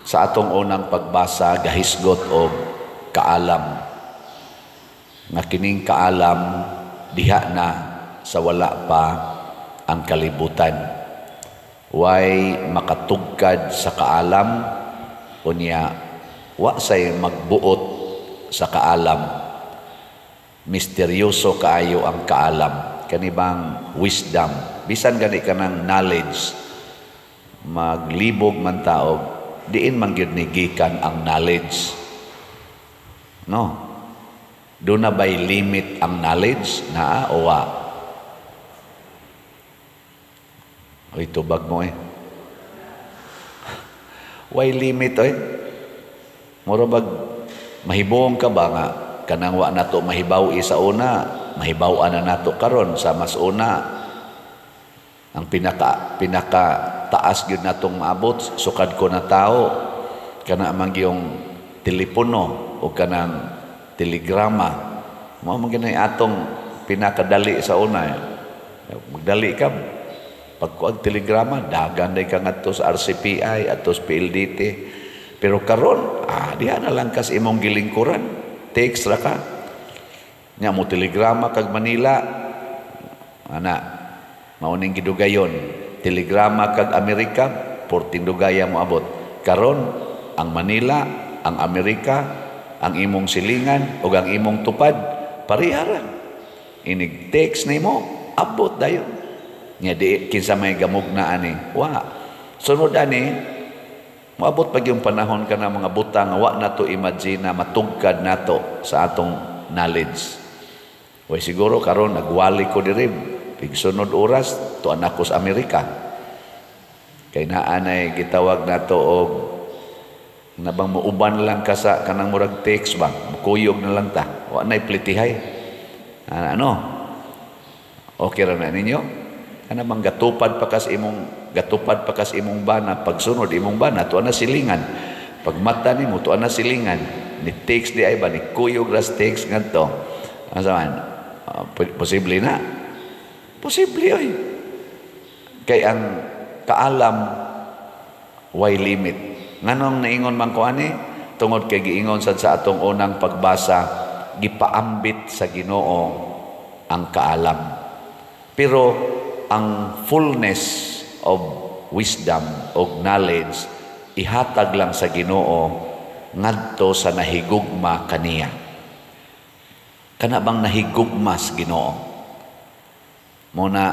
Sa atong unang pagbasa, gahisgot og kaalam. Nga kining kaalam diha na sa wala pa ang kalibutan. Way makatugkad sa kaalam, unya wa say magbuot sa kaalam. Misteryoso kaayo ang kaalam, kani bang wisdom, bisan gani kanang knowledge, maglibog man taog diin man gyud ni gikan ang knowledge, no? Duna bay limit ang knowledge naa o wa? Oy, tubag mo eh. Way limit oy. Mura bag mahibong ka ba nga kanang wa nato mahibaw sa una, mahibaw na nato karon sa mas una. Ang pinaka pinaka taas gyud natong maabot sukad ko na tao kana man gyung telepono o kanang telegrama. Mao man gyud atong pinakadali sa una. Magdali ka pagkuag telegrama, dagan day ka ngadto sa RCPI adto sa PLDT. Pero karon, diha na lang kas imong gilingkuran, text ra ka. Nya mo telegrama kag Manila, ana mao ning gidugayon. Telegrama kag Amerika, porting dugaya mo abot. Karon ang Manila, ang Amerika, ang imong silingan ug ang imong tupad pareha ra. Inig text nimo, abot dayon. Nya di kinsa may gamugna ani, wa. Sunod ani moabot pag yung panahon kana mga butang nga wa nato imagine na matugkad nato sa atong knowledge. Way siguro karon nagwali ko diri, pigsunod oras tuan ako sa Amerika. Kay naa nay gitawag nato og nabang muuban lang ka sa kanang murag text ba, mukuyog na lang ta. Wa nay plitihay. Ano? Okay ra na ninyo? Kana bang gatupad pa kas imong bana, pagsunod imong bana tuan na silingan. Pagmata nimo tuan na silingan. Ni text di ay ba ni kuyog ras text ngadto. Asa man? Posible na. Posible oy. Kay ang kaalam way limit. Nganong naingon man ko ani? Tungod kay giingon sad sa atong unang pagbasa, gipaambit sa Ginoo ang kaalam. Pero ang fullness of wisdom o knowledge ihatag lang sa Ginoo ngadto sa nahigugma kaniya. Kana bang nahigugma sa Ginoo? Muna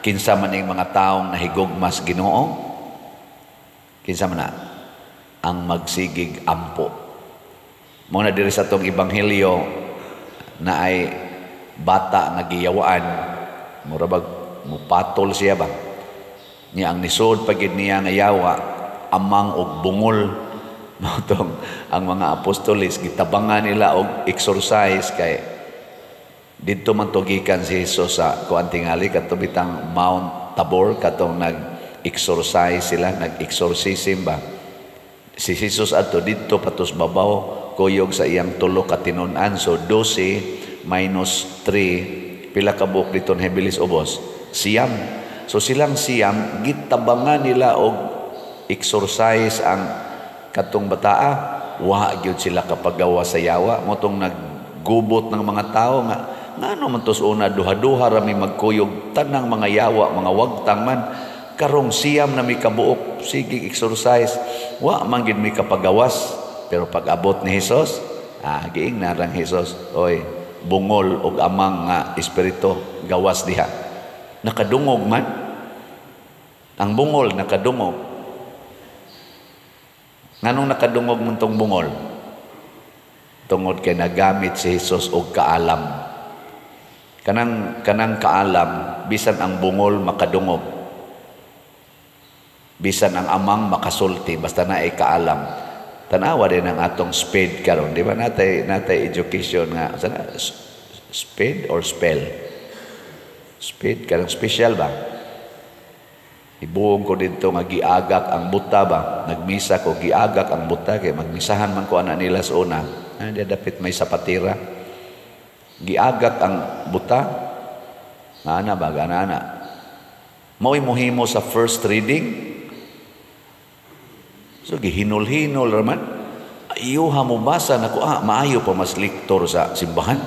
kinsa man ning mga taong nahigugma sa Ginoo? Kinsa man na? Ang magsigig ampo. Muna diri sa atong ebanghelyo na ay bata nga giyawaan, mura bag mupatol siya ba? Niya ang nisod pagid niya nga yawa, amang og bungol. Mao ang mga apostoles gitabangan nila og exorcise kay didto man to gikan si Jesus sa kuan tingali kadto bitang Mount Tabor, katong nag-exorcise sila, nag-exorcism ba. Si Jesus adto didto patos babaw kuyog sa iyang tulo ka tinun-an. So 12 minus 3, pila ka buok dito hibilis ubos? 9. So silang 9 gitabangan nila og exorcise ang katong bataa. Wa gyud sila kapagawa sa yawa. Motong naggubot ng mga tao nga ngano man tos una duha-duha ra mi magkuyog tanang mga yawa, mga wagtang man, karong 9 na mi kabuok sige exorcise, wa man gid mi kapagawas. Pero pag abot ni Hesus, giing narang Hesus, oy bungol og amang nga espiritu, gawas diha. Nakadungog man ang bungol, nakadungog. Nganong nakadungog man tong bungol? Tungod kay nagamit si Hesus og kaalam. Kanang kaalam, bisan ang bungol makadungog, bisan ang amang makasulti, basta naay kaalam. Tanawa din ang atong sped karon, di ba? Natay education nga sana sped or spell? Sped kanang special ba? Ibuong ko dito nga giagak ang buta ba? Nagmisa ko giagak ang buta kay magmisahan man ko ana nila sa una. Di dapit may sapatira. Giagak ang buta. Ana ba gana ana? Mao'y mohimo sa first reading. So gihinol-hinol raman. Ayuha mo basa nako, maayo pa mas lektor sa simbahan.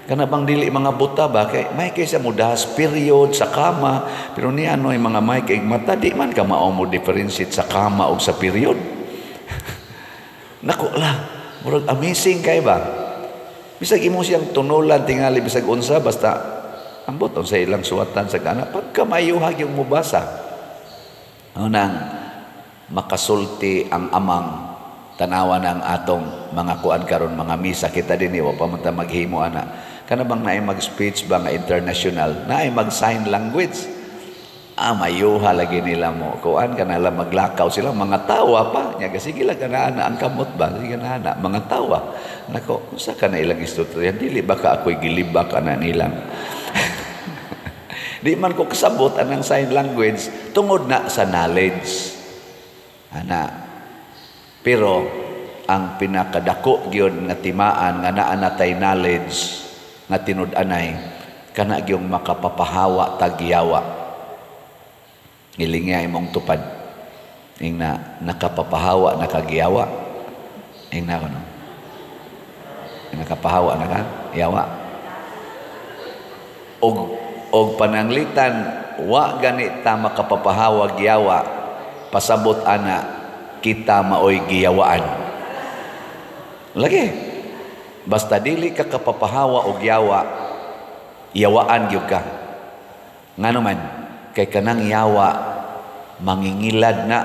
Kana bang dili mga buta ba kay may kaysa mo das period sa kama, pero niya ano mga may kay mata di man ka mao mo differentiate sa kama og sa period. Nako lah, murag amazing kay ba. Bisag imo siyang tunulan tingali bisag unsa, basta ambot sa ilang suwatan sa kana pagka mayuhag yung mubasa. Ano nang makasulti ang amang, tanawa ng atong mga kuan karon, mga misa kita dinhi, wa pa man ta maghimo ana. Kana bang naay mag-speech ba nga international, naay mag-sign language. Mayuha lagi nila mo. Kuan kana lang maglakaw sila, mga tawa pa. Nya sige lang kana ana ang kamot ba? Sige na ana, mga tawa. Nako, unsa kana ilang istorya? Dili ba ka ako'y gilibak ana nilang. Di man ko kasabot anang sign language tungod na sa knowledge. Ana. Pero ang pinakadako gyud nga timaan nga naa natay knowledge nga tinud-anay kana gyung makapapahawa tagyawa. Ngilingi imong tupad. Ingna nakapapahawa nakagiyawa. Ingna kuno. Nakapahawa naka yawa. Og pananglitan wa gani ta makapapahawa giyawa, pasabot ana kita maoy giyawaan. Lagi. Basta dili ka kapapahawa og yawa, yawaan gyud ka. Ngano man kay kanang yawa mangingilad na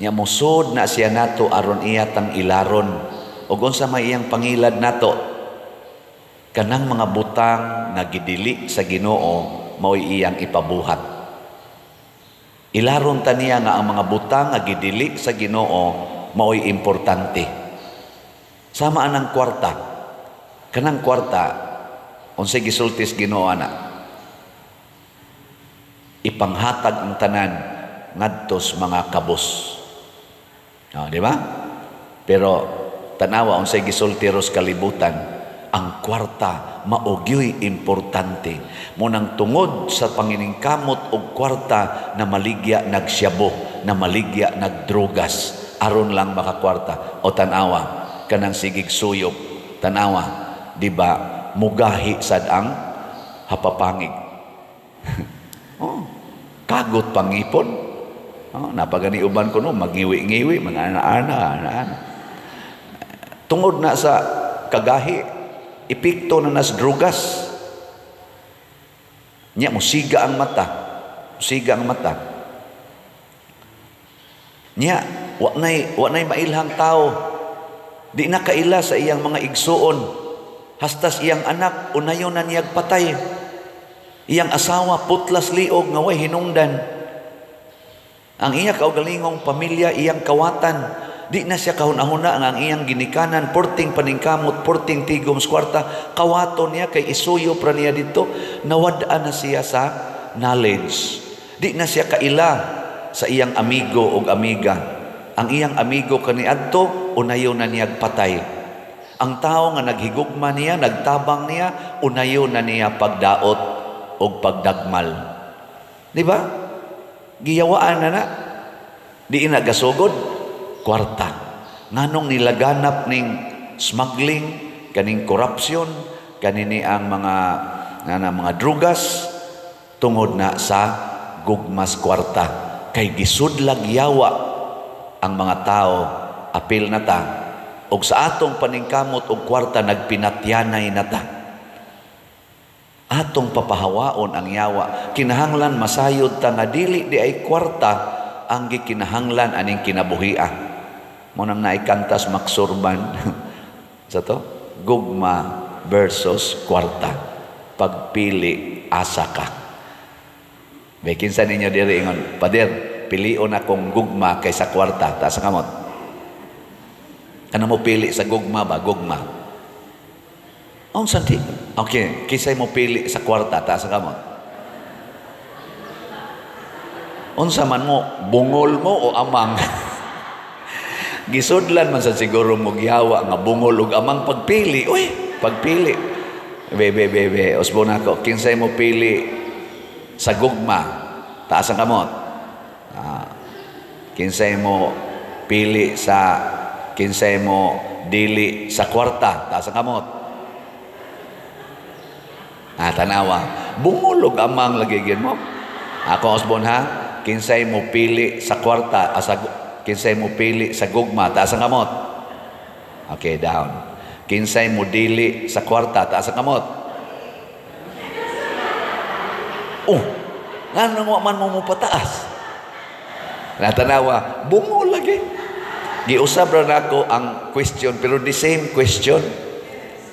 nya, musod na siya nato aron iya tang ilaron. Og unsa may iyang pangilad nato? Kanang mga butang nga gidili sa Ginoo maoy iyang ipabuhat. Ilaron ta niya nga ang mga butang nga gidili sa Ginoo maoy importante. Sama anang kwarta. Kanang kwarta unsay gisultis Ginoo ana? Ipanghatag ang tanan ngadtos mga kabos. Oh, di ba? Pero tanawa unsay gisulti ros kalibutan, ang kwarta maogyoy importante. Munang tungod sa panginingkamot og kwarta na maligya nagsyabo, na maligya nagdrogas, aron lang makakwarta. O tanawa kanang sigig suyop, tanawa, di ba mugahi sad ang hapapangig. Oh, kagot pangipon. Oh, napagani uban ko no, magngiwi-ngiwi, mga ana-ana, ana-ana. Tungod na sa kagahi, epekto na nas drugas. Nya musiga ang mata. Musiga ang mata. Nya wa nay mailhang tao. Di na kaila sa iyang mga igsuon. Hastas iyang anak unayon na niyag patay. Iyang asawa putlas liog nga way hinungdan. Ang iya kaugalingong pamilya iyang kawatan. Di na siya kahuna-huna nga ang iyang ginikanan, porting paningkamot, porting tigom sa kwarta, kawato niya kay isuyo pra niya dito, nawad-an na siya sa knowledge. Di na siya kaila sa iyang amigo og amiga. Ang iyang amigo kaniadto unayo na niyag patay. Ang tao nga naghigugma niya, nagtabang niya, unayo na niya pagdaot og pagdagmal. Di ba? Giyawaan na na. Di ina gasugod kwarta. Nganong nilaganap ning smuggling, kaning korupsyon, kanini ang mga nga mga drugas, tungod na sa gugmas kwarta. Kay gisudlag yawa ang mga tao, apil na ta. Og sa atong paningkamot og kwarta nagpinatyanay na ta. Atong papahawaon ang yawa. Kinahanglan masayod ta nga dili di ay kwarta ang gikinahanglan aning kinabuhia. Mo nang naikantas maksurban sa to, gugma versus kwarta. Pagpili asa ka. May kinsa ninyo diri ingon, "Pader, pilion akong gugma kaysa kwarta." Taas ang kamot. Kana mo pili sa gugma ba? Gugma. Ang santi. Okay, kisay mo pili sa kwarta, taas ang kamot. Unsa man mo, bungol mo o amang? Gisudlan man sa siguro mo giyawa nga bungol ug amang pagpili. Uy, pagpili. Be, be, be, be. Usbo na ako. Kinsay mo pili sa gugma, taas ang kamot. Kinsay mo pili sa, kinsay mo dili sa kwarta, taas ang kamot. Ah, tanawa. Bungolog amang lagi gyud mo. Ako usbon ha, kinsay mo pili sa kwarta, asa kinsay mo pili sa gugma, taas ang kamot. Okay, down. Kinsay mo dili sa kwarta, taas ang kamot. Oh, ngano wa man mo mopataas? Natanawa, bungo lagi. Giusab ra nako ang question, pero the same question.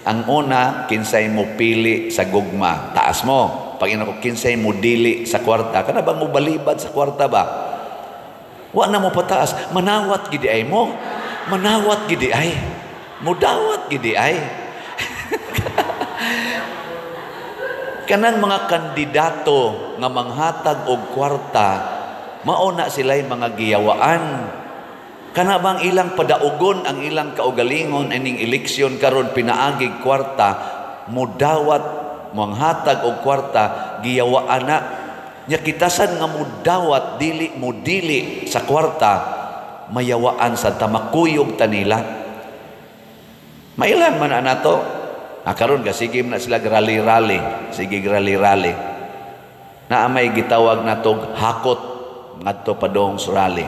Ang una, kinsay mo pili sa gugma, taas mo. Pag ina ko, kinsay mo dili sa kwarta, kana bang mo balibad sa kwarta ba? Wa na mo pataas, manawat gidi ay mo. Manawat gidi ay. Mudawat gidi ay. Kanang mga kandidato nga manghatag og kwarta, mao na sila'y mga giyawaan. Kana bang ilang padaugon ang ilang kaugalingon ining eleksyon karon pinaagig kwarta, mudawat manghatag og kwarta, giyawaan na. Nya kitasan nga mudawat dili mudili sa kwarta, mayawaan sa tamakuyog tanila. Mailan man na nato. Ah, karon ka sige na sila rally-rally, sige rally-rally. Naa may gitawag natog hakot ngadto padong sa rally.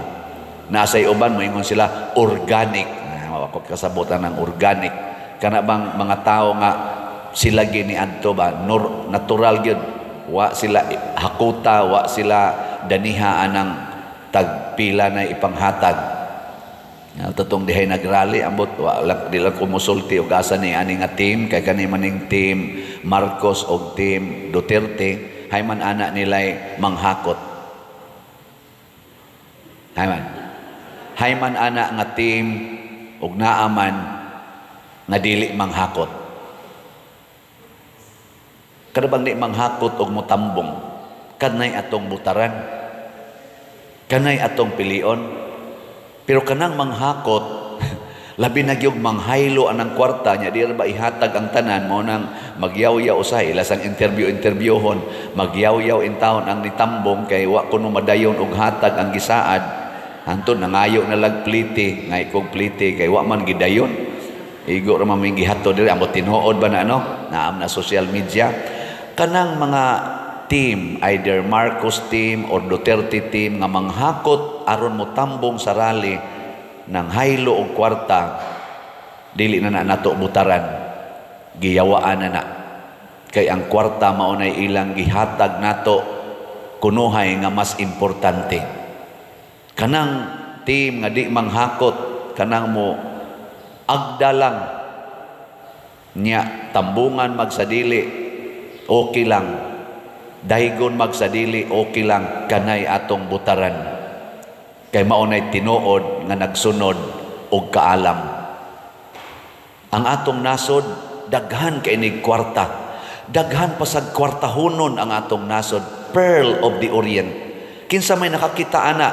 Nasa uban moingon sila organic. Ah, ako kasabutan ng organic. Kana bang mga tao nga sila gini adto ba natural gyud, wa sila hakuta, wa sila daniha anang tagpila na ipanghatag. Tatong dihay nagrally ambot wa lang di lang kumusulti og asa ni ani nga team kay kani maning team Marcos og team Duterte, hay man ana nilay manghakot. Hay man. Hay man ana nga team og naaman nga dili manghakot. Kada bang di manghakot og motambong, kanay atong butaran, kanay atong pilion. Pero kanang manghakot, labi na gyud manghaylo anang kwarta nya, di ra ba ihatag ang tanan mo nang magyawyaw usahay ilasang interview-interviewhon, magyawyaw in town ang nitambong kay wa kuno madayon og hatag ang gisaad. Anton nangayo na lag pliti, ngay kog pliti kay wa man gidayon. Igo ra man may gihato diri, ambot tinuod ba na ano? Naam na social media. Kanang mga team, either Marcos team or Duterte team nga manghakot aron motambong sa rally ng haylo og kwarta, dili na na nato butaran, giyawaan na na. Kay ang kwarta mao nay ilang gihatag nato kunuhay nga mas importante. Kanang team nga di manghakot, kanang mo agda lang nya tambungan magsadili, okay lang. Daygon magsadili, okay lang, kanay atong butaran. Kay mao nay tinuod nga nagsunod og kaalam. Ang atong nasod daghan kay nig kwarta. Daghan pa sad kwartahonon ang atong nasod, Pearl of the Orient. Kinsa may nakakita ana?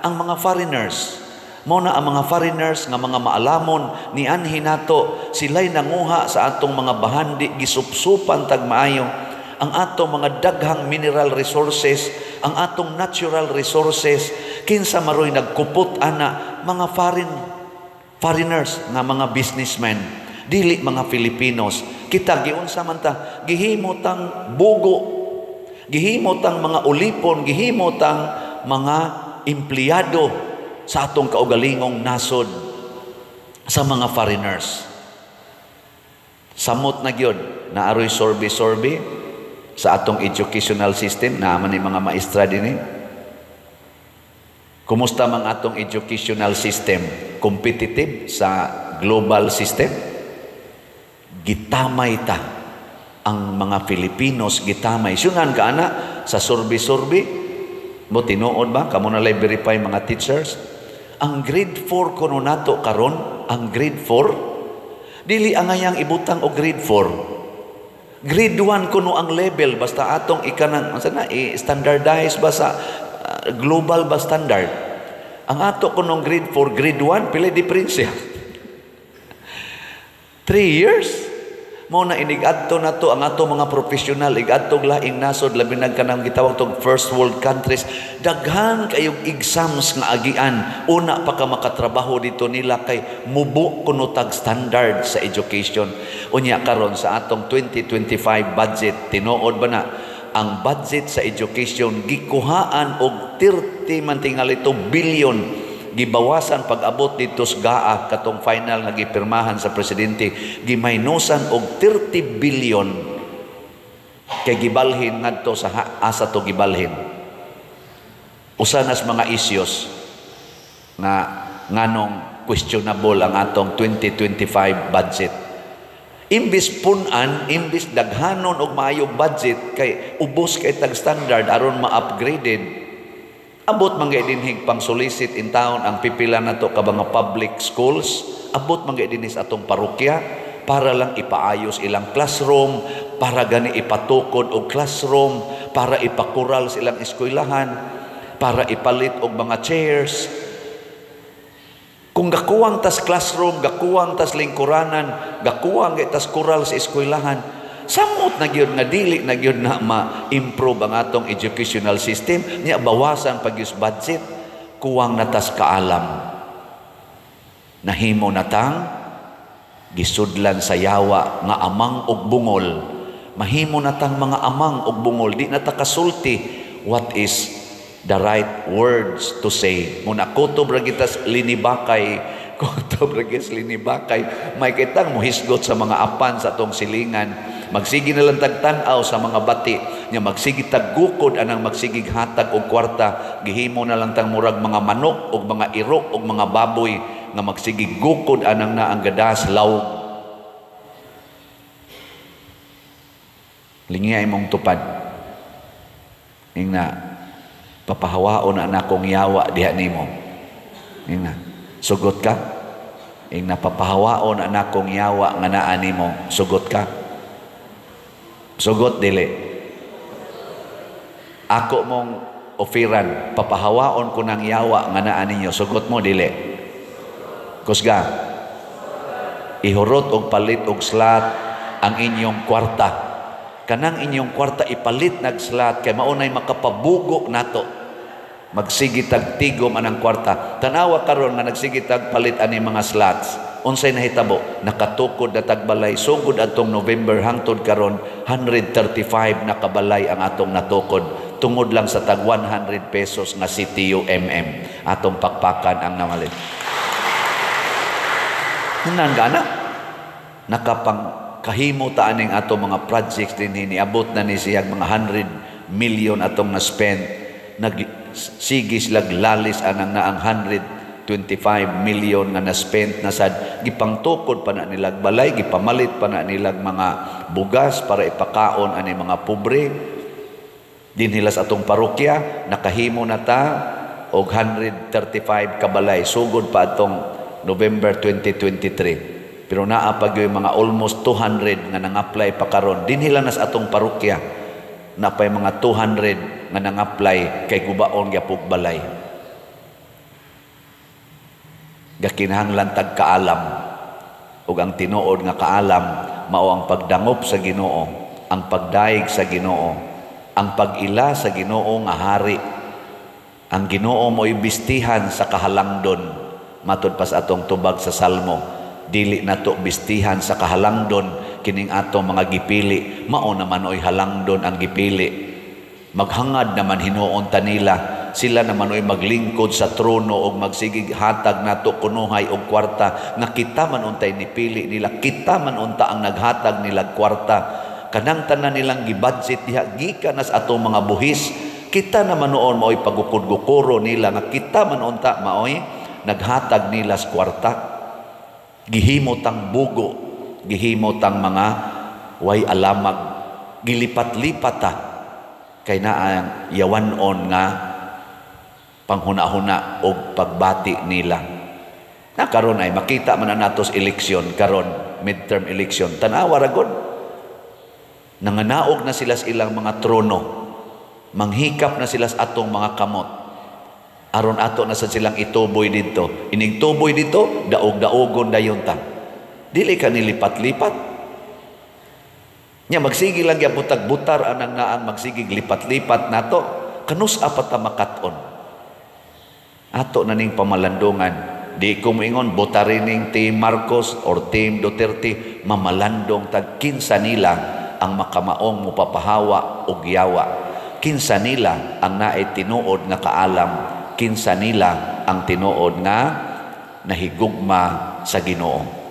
Ang mga foreigners. Mao na ang mga foreigners nga mga maalamon nianhi nato, sila'y nanguha sa atong mga bahandi, gisupsupan tag maayo ang atong mga daghang mineral resources, ang atong natural resources. Kinsa maroy nagkupot ana? Mga foreigners nga mga businessmen, dili mga Filipinos. Kita giunsa man ta, gihimo tang bugo, gihimo tang mga ulipon, gihimo tang mga empleyado sa atong kaugalingong nasod sa mga foreigners. Samot na gyud na aroy sorbi-sorbi sa atong educational system, naaman ni mga maestra dinhi. Kumusta mang atong educational system? Competitive sa global system? Gitamay ta ang mga Filipinos, gitamay. Syungan ka ana sa survey-survey mo tinuod ba? Kamo na lay verify mga teachers. Ang grade 4 kuno nato karon, ang grade 4 dili angayang ibutang og grade 4. Grade 1 kuno ang level, basta atong ikanang unsa na i-standardize ba sa global ba standard. Ang ato kunong grade 4, grade 1 pila diferensya? 3 years. Mao na inig-adto na to ang ato mga profesional, igadtog laing nasod, labi na kanang gitawag tong first world countries, daghan kayong exams nga agian una pa ka makatrabaho dito nila kay mubo kuno tag standard sa education. Unya karon sa atong 2025 budget, tinuod ba na ang budget sa education gikuhaan og 30 man tingali to billion, gibawasan pag-abot dito sa GAA, katong final nga gipirmahan sa presidente, gimaynusan og 30 billion kay gibalhin ngadto sa asa to gibalhin? Usa nas mga issues nga nganong questionable ang atong 2025 budget. Imbis punan, imbis daghanon og maayong budget kay ubos kay tag standard aron ma-upgraded. Abot man gay dinhig pang solicit in town ang pipila nato ka mga public schools, abot man gay dinhi sa atong parokya para lang ipaayos ilang classroom, para gani ipatukod og classroom, para ipakural sa ilang eskwelahan, para ipalit og mga chairs. Kung gakuwang tas classroom, gakuwang tas lingkuranan, gakuwang gay tas kural sa eskwelahan, samot na gyud nga dili na gyud na ma-improve ang atong educational system nya, bawasan pag use budget, kuwang na tas kaalam. Nahimo na tang gisudlan sa yawa nga amang og bungol. Mahimo na tang mga amang og bungol, di na ta kasulti what is the right words to say. Muna kutob ra gitas linibakay, kutob ra gitas linibakay, may kitang mohisgot sa mga apan sa atong silingan. Magsige na lang tagtan-aw sa mga bati nya, magsige taggukod anang magsigig hatag og kwarta. Gihimo na lang tang murag mga manok og mga irok og mga baboy nga magsigig gukod anang na ang gadas lawg. Lingiya imong tupad. Ingna, papahawaon na nakong yawa diha nimo. Ingna, sugot ka? Ingna, papahawaon na nakong yawa nga naa nimo. Sugot ka? Sugot dili. Ako mong ofiran, papahawaon ko ng yawa nga naa ninyo. Sugot mo dili. Kusga. Ihurot og palit og slat ang inyong kwarta. Kanang inyong kwarta ipalit nag slat kay maunay makapabugo nato. Magsige tag tigom anang kwarta. Tanawa karon nga nagsige tag palit ani mga slots. Unsay nahitabo? Nakatukod na tagbalay sugod atong November hangtod karon 135 na kabalay ang atong natukod tungod lang sa tag 100 pesos nga CTU MM atong pakpakan ang namalit. Nan gana nakapang kahimo ta aning ato mga projects dinhi, niabot na ni siyag mga 100 million atong na-spend. Nagsige silag lalis anang naang 125 million nga na-spend na sad gipangtukod pa na nilag balay, gipamalit pa na nilag mga bugas para ipakaon ani mga pobre. Dinhi sa atong parokya nakahimo na ta og 135 kabalay sugod pa atong November 2023. Pero naa pa gyud mga almost 200 nga nang-apply pa karon. Dinhi lang nas atong parokya napay mga 200 nga nang-apply kay gubaon gyapog balay. Gakinahanglan tag kaalam, ug ang tinuod nga kaalam mao ang pagdangop sa Ginoo, ang pagdaig sa Ginoo, ang pag-ila sa Ginoo nga hari. Ang Ginoo mo'y bistihan sa kahalangdon. Matud pa sa atong tubag sa Salmo, dili nato bistihan sa kahalangdon kining atong mga gipili, mao naman oy halangdon ang gipili. Maghangad naman hinuon ta nila, sila naman oy maglingkod sa trono og magsigig hatag nato kunuhay og kwarta nga kita man untay nipili nila, kita man unta ang naghatag nila kwarta. Kanang tanan nilang gibudget diha gikan nas atong mga buhis, kita naman noon maoy pagukod-gukuro nila nga kita man unta maoy naghatag nila sa kwarta. Gihimo tang bugo, gihimo tang mga way alamag, gilipat-lipat ta kay naa yawan-on nga panghuna-huna og pagbati nila. Na karon ay makita man na natos eleksyon karon, midterm election. Tan-awa ra gud. Nanganaog na sila sa ilang mga trono. Manghikap na sila sa atong mga kamot. Aron ato na sa silang ituboy didto. Inig tuboy didto, daog-daogon dayon ta. Dili ka nilipat-lipat. Nya magsige lang gyapon tag butar anang naang magsigig lipat-lipat nato, kanus-a pa ta makat-on? Ato na ning pamalandungan. Di ko moingon botari ning Team Marcos or Team Duterte, mamalandong tag kinsa nila ang makamaong mopapahawa og yawa. Kinsa nila ang naay tinuod nga kaalam, kinsa nila ang tinuod nga nahigugma sa Ginoo.